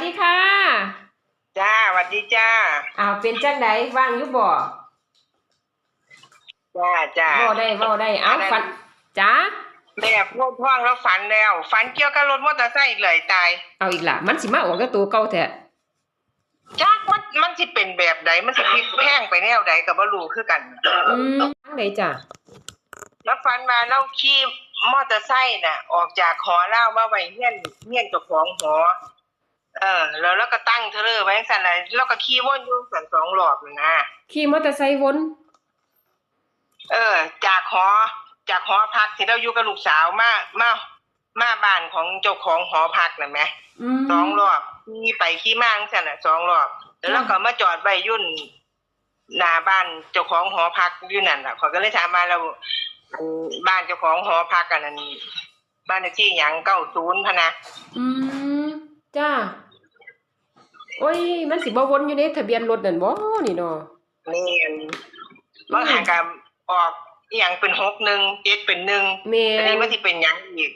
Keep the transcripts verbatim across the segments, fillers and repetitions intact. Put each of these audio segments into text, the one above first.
สวัสดีค่ะ จ้า สวัสดีจ้า อ้าว เป็นจังใด ว่างอยู่บ่ จ้า จ้า เว้าได้ เว้าได้ เอ้า อันนั้น ฝัน จ้า แม่โพธิ์ทองลาวฝันแล้ว ฝันเกี่ยวกับรถมอเตอร์ไซค์อีกแล้ว ตาย เอาอีกละ มันสิมาออกกับตัวเก่าแท้ จักมัน มันสิเป็นแบบใด มันสิพลิกแพลงไปแนวใดก็บ่รู้คือกัน อืม ทางใดจ้ะ ลาวฝันว่าลาวขี่มอเตอร์ไซค์น่ะ ออกจากหอลาวมาไว้เฮือน เฮือนเจ้าของหอ เออ แล้วลาวก็ตั้งเทรลเลอร์ไว้จั่งซั้นล่ะ ลาวก็ขี่วนอยู่จั่งซั้นสองรอบนั่นนะ ขี่มอเตอร์ไซค์วน เออ จากหอ จากหอพักที่ลาวอยู่กับลูกสาวมา มา มาบ้านของเจ้าของหอพักนั่นแหม อืม สองรอบ ขี่ไปขี่มาจั่งซั้นน่ะ สองรอบ แล้วลาว ค่ะ ก็มาจอดไว้อยู่หน้าบ้านเจ้าของหอพักอยู่นั่นล่ะ ข้อยก็เลยถามว่า แล้ว อัน บ้านเจ้าของหอพักอันนั้น บ้านเลขที่หยัง เก้าศูนย์ พะนะ อืม จ้า โอ้ย มันสิบ่วนอยู่ในทะเบียนรถนั่นบ่นี่เนาะ แม่น อืม บางหันก็ออกอีหยังเป็น หกหนึ่ง เจ็ดเป็น หนึ่ง แม่น อันนี้มันสิเป็นหยังอีก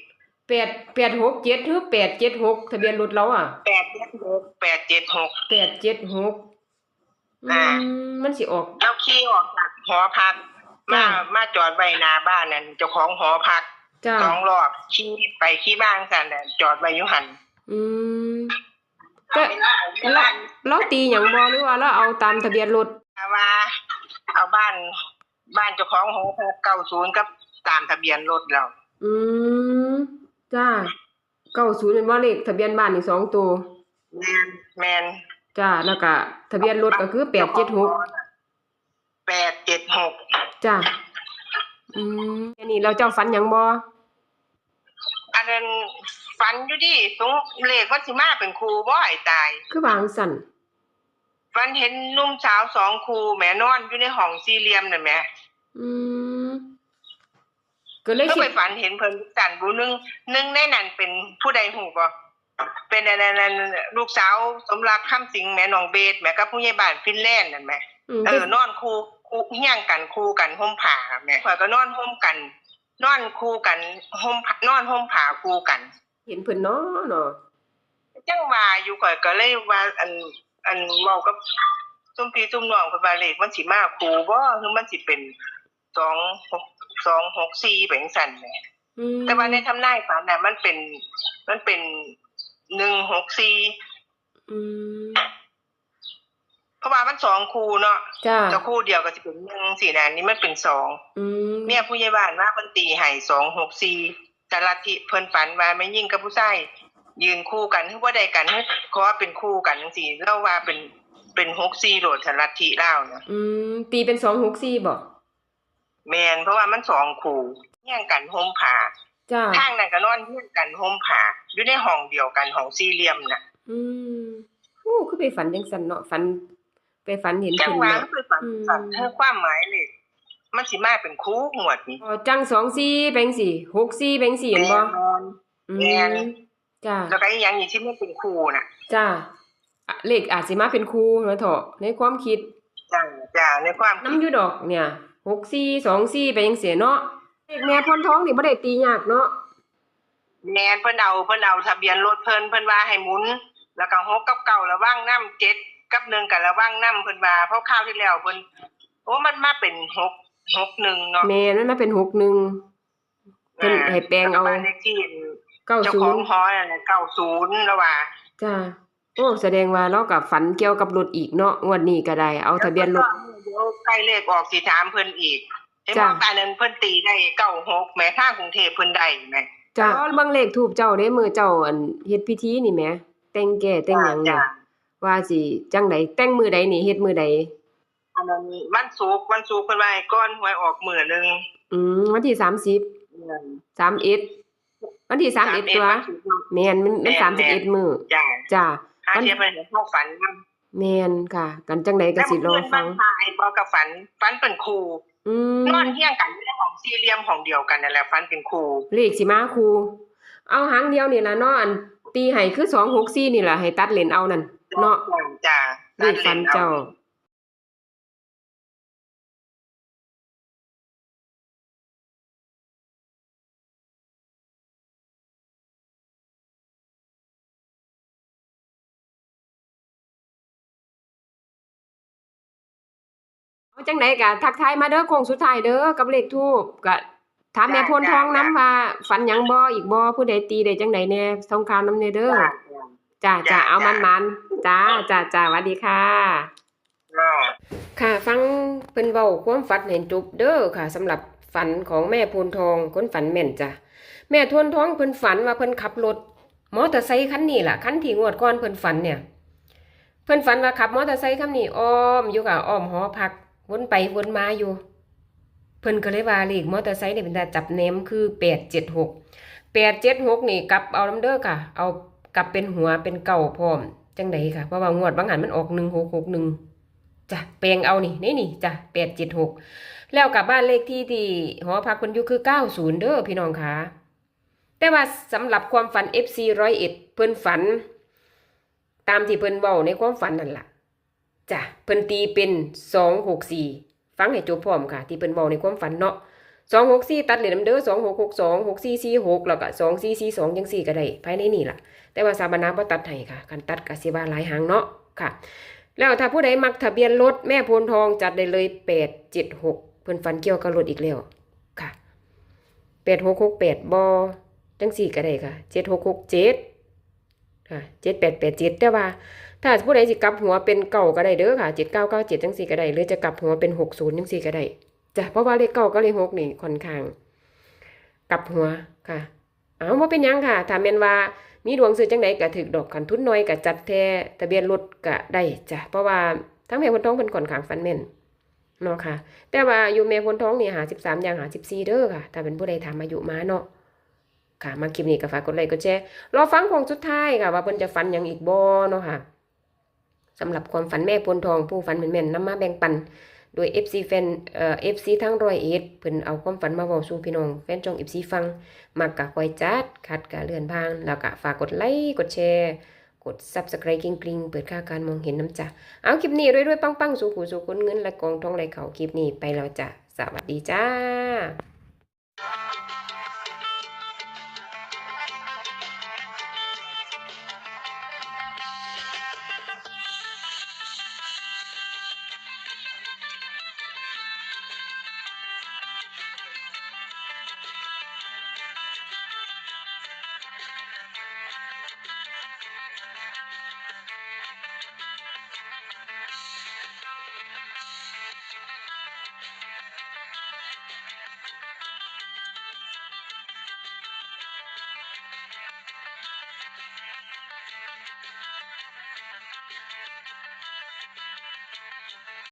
แปด แปดหกเจ็ด หรือ แปดเจ็ดหก ทะเบียนรถลาวอะ แปดเจ็ดหก แปดเจ็ดหก แปดเจ็ดหก อ่า อืม มันสิออก ลาวขี่ออกจากหอพัก จ้า มา มาจอดไว้หน้าบ้านนั่น เจ้าของหอพัก จ้า สองรอบ ขี่ไปขี่มาจั่งซั้นน่ะ จอดไว้อยู่หั่น อืม แต่ เวลา เวลา ลาว ลาวตีหยังบ่ หรือว่าลาวเอาตามทะเบียนรถ ว่า เอาบ้าน บ้านเจ้าของหอพัก เก้าศูนย์ กับตามทะเบียนรถลาว อืม จ้า เก้าศูนย์ แม่นบ่ เลขทะเบียนบ้านนี่สองตัว แม่น แม่น จ้า แล้วก็ทะเบียนรถก็คือ แปดเจ็ดหก แปดเจ็ดหก จ้า อืม อันนี้แล้วเจ้าฝันหยังบ่ อันนั้นฝันอยู่ดิ สง เลขมันสิมาเป็นคู่บ่ ไอ้ตาย คือว่าจั่งซั้น ฝันเห็นหนุ่มสาวสองคู่แหม นอนอยู่ในห้องสี่เหลี่ยมนั่นแหม อืม ก็เลย ก็ คิด ไปฝันเห็นเพิ่นจั่งซั้นบุ หนึ่ง หนึ่งในนั้นเป็นผู้ใดฮู้บ่ เป็นอันนั้น อัน ลูกสาวสมรัก คำสิงห์แหม น้องเบสแหม กับผู้ใหญ่บ้านฟินแลนด์นั่นแหม อืม เออ เป็น นอนคู่ คู่เฮียงกัน คู่กันห่มผ้าแหม ข้อยก็นอนห่มกัน นอนคู่กัน ห่มผ้า นอนห่มผ้าคู่กัน เห็นเพิ่นเนาะ เนาะ จั่งว่าอยู่ ข้อยก็เลยว่า อัน อันเว้ากับซุมพี่ซุมน้องเพิ่นว่า เลขมันสิมาคู่บ่ หรือมันสิเป็น สองหก สองหกสี่ ไปจั่งซั้นแหม อืม แต่ว่าในทำนายฝันน่ะ มันเป็น มันเป็น หนึ่งหกสี่ อืม เพราะว่ามันสองคู่เนาะ จ้า แต่คู่เดียวก็สิเป็นหนึ่งสินะ อันนี้มันเป็นสอง อืม เมียผู้ใหญ่บ้านมาเพิ่นตีให้ สองหกสี่ แต่ลัทธิเพิ่นฝันว่าแม่หญิงกับผู้ชายยืนคู่กัน คือบ่ได้กัน คือขอเป็นคู่กันจั่งซี้ ลาวว่าเป็น เป็นหกสี่โลด แต่ลัทธิลาวนะ อืม ตีเป็นสองหกสี่บ่ แม่น เพราะว่ามันสองคู่ เฮียงกันห่มผ้า จ้า ทางนั้นก็นอนเฮียงกันห่มผ้า อยู่ในห้องเดียวกัน ห้องสี่เหลี่ยมน่ะ อืม โอ้ คือไปฝันจั่งซั้นเนาะ ฝัน ไปฝันเห็น จั่ง เพิ่น ว่า เนาะ ไปฝัน อืม ฝัน เออ ความหมายเลขมันสิมาเป็นคู่งวดนี้ อ๋อ จั่งสองสี่ไปจั่งซี้ หกสี่ไปจั่งซี้ แม่นบ่ แม่น อืม แม่น จ้า แล้วก็อีหยังอีกที่มันเป็นคู่น่ะ จ้า อ่ะ เลขอาจสิมาเป็นคู่เนาะเถาะ ในความคิด จ้า จ้า ในความคิด นำอยู่ดอกเนี่ย หกสี่ สองสี่ ไปจั่งซี้เนาะ เลขแม่โพธิ์ทองนี่บ่ได้ตียากเนาะ แม่น เพิ่นเอา เพิ่นเอาทะเบียนรถเพิ่น เพิ่นว่าให้หมุน แล้วก็ หก กับ เก้า ระวังนำ เจ็ด กับ หนึ่ง ก็ระวังนำ เพิ่นว่า เพราะคราวที่แล้วเพิ่น โอ้ มันมาเป็น หก หกหนึ่ง เนาะ แม่น มันมาเป็น หกหนึ่ง เพิ่น อ่า ให้แปลงเอา แล้วก็บ้านเลขที่ เก้าศูนย์ เจ้าของหอนั่นแหละ เก้าศูนย์ แล้วว่า จ้า โอ้ แสดงว่าลาวก็ฝันเกี่ยวกับรถอีกเนาะ งวดนี้ก็ได้ เอาทะเบียนรถ เดี๋ยวใกล้เลขออกสิถามเพิ่นอีก เห็น จ้า บอกอันนั้นเพิ่นตีได้ เก้าหก แหม ทางกรุงเทพฯเพิ่นได้แหม จ้า รอเบิ่งเลขธูปเจ้าเด้ มื้อเจ้า อัน เฮ็ดพิธีนี่แหม แต่งแก้แต่งหยังนี่ จ้า ว่าสิจั่งใด แต่งมื้อใดนี่ เฮ็ดมื้อใด อันนั้นวันศุกร์ วันศุกร์เพิ่นว่าให้ก่อนหวยออกมื้อหนึ่ง อืม วันที่สามสิบ แม่น สามเอ็ด วันที่สามเอ็ด สามเอ็ด ตัว วันศุกร์เนาะ แม่น มัน มัน แม่น สามสิบเอ็ด มื้อ จ้า จ้า หาเทียบไปเห็นความฝันนำ แม่นค่ะ กันจั่งใดก็สิรอฟัง แล้วเมื่อคืนวันพระไอ้บ่ก็ฝัน ฝันเป็นคู่ อืม นอนเฮียงกันอยู่ในห้องสี่เหลี่ยมห้องเดียวกันนั่นแหละ ฝันเป็นคู่ เลขสิมาคู่ เอาหางเดียวนี่ล่ะเนาะ อันตีให้คือ สองหกสี่ นี่ล่ะ ให้ตัดเล่นเอานั่นเนาะ จ้า เลขฝันเจ้า ตัดเล่นเอา เอาจังได๋ก็ทักทายมาเด้อ โค้งสุดท้ายเด้อ กับเลขธูป ก็ถามแม่โพนทองนำว่าฝันหยังบ่อีกบ่ ผู้ใดตีได้จังได๋แหน่ ส่งข่าวนำแหน่เด้อ จ้า จ้า เอาหมานๆ จ้า จ้า จ้า สวัสดีค่ะ ค่ะ ฟังเพิ่นเว้าความฝันให้จบเด้อค่ะ สำหรับฝันของแม่โพนทอง คนฝันแม่นจ้ะ แม่โพนทองเพิ่นฝันว่าเพิ่นขับรถมอเตอร์ไซค์คันนี้ล่ะ คันที่งวดก่อนเพิ่นฝันเนี่ย เพิ่นฝันว่าขับมอเตอร์ไซค์คันนี้อ้อมอยู่ค่ะ อ้อมหอพัก วนไปวนมาอยู่ เพิ่นก็เลยว่าเลขมอเตอร์ไซค์นี่เป็นตาจับแหนมคือ แปดเจ็ดหก แปดเจ็ดหก นี่กลับเอานำเด้อค่ะ เอากลับเป็นหัวเป็นเก้าพร้อม จังใดค่ะ เพราะว่างวดบางหันมันออก หนึ่งหกหกหนึ่ง จ้ะ แปลงเอานี่ นี่นี่จ้ะ แปดเจ็ดหก แล้วกับบ้านเลขที่ที่หอพักเพิ่นอยู่คือ เก้าศูนย์ เด้อพี่น้องค่ะ แต่ว่าสำหรับความฝัน เอฟซี ร้อยเอ็ด เพิ่นฝัน ตามที่เพิ่นเว้าในความฝันนั่นล่ะ จ้ะ เพิ่นตีเป็น สองหกสี่ ฟังให้จบพร้อมค่ะ ที่เพิ่นเว้าในความฝันเนาะ สองหกสี่ ตัดเล่นนำเด้อ สองหกหกสอง หกสี่สี่หก แล้วก็ สองสี่สี่สอง จังซี่ก็ได้ ภายในนี่ล่ะ แต่ว่าสาบานาบ่ตัดให้ค่ะ คันตัดก็สิว่าหลายหางเนาะค่ะ แล้วถ้าผู้ใดมักทะเบียนรถแม่โพนทองจัดได้เลย แปดเจ็ดหก เพิ่นฝันเกี่ยวกับรถอีกแล้วค่ะ แปดหกหกแปด บ่ จังซี่ก็ได้ค่ะ เจ็ดหกหกเจ็ด ค่ะ เจ็ดแปดแปดเจ็ด แต่ว่าถ้าผู้ใดสิกลับหัวเป็นเก้าก็ได้เด้อค่ะ เจ็ดเก้าเก้าเจ็ด จังซี่ก็ได้ หรือจะกลับหัวเป็น หกศูนย์ จังซี่ก็ได้จ้ะ เพราะว่าเลขเก้ากับเลขหกนี่ค่อนข้างกลับหัวค่ะ เอา บ่เป็นหยังค่ะ ถ้าแม่นว่ามีดวงซื้อจังใดก็ถืกดอก คันทุนน้อยก็จัดแท่ทะเบียนรถก็ได้จ้ะ เพราะว่าทั้งแม่โพนทองเพิ่นค่อนข้างฝันแม่นเนาะค่ะ แต่ว่าอายุแม่โพนทองนี่ ห้าสิบสาม ย่าง ห้าสิบสี่ เด้อค่ะ ถ้าเป็นผู้ใดถามอายุมาเนาะ ค่ะ มาคลิปนี้ก็ฝากกดไลค์กดแชร์ รอฟังโค้งสุดท้ายค่ะ ว่าเพิ่นจะฝันหยังอีกบ่เนาะค่ะ สำหรับความฝันแม่โพนทอง ผู้ฝันแม่นๆ นำมาแบ่งปัน โดย เอฟซี แฟน เอ่อ เอฟซี ทั้งร้อยเอ็ด เพิ่นเอาความฝันมาเว้าสู่พี่น้องแฟนช่อง เอฟซี ฟัง มักก็ค่อยจัด ขัดก็เลื่อนผ่าน แล้วก็ฝากกดไลค์กดแชร์ กด Subscribe กริ๊งๆ เปิดค่าการมองเห็นนำจ้ะ เอาคลิปนี้รวยๆ ปังๆ สู่ผู้สู่คน เงินและกองทองไหลเข้า คลิปนี้ไปแล้วจ้ะ สวัสดีจ้า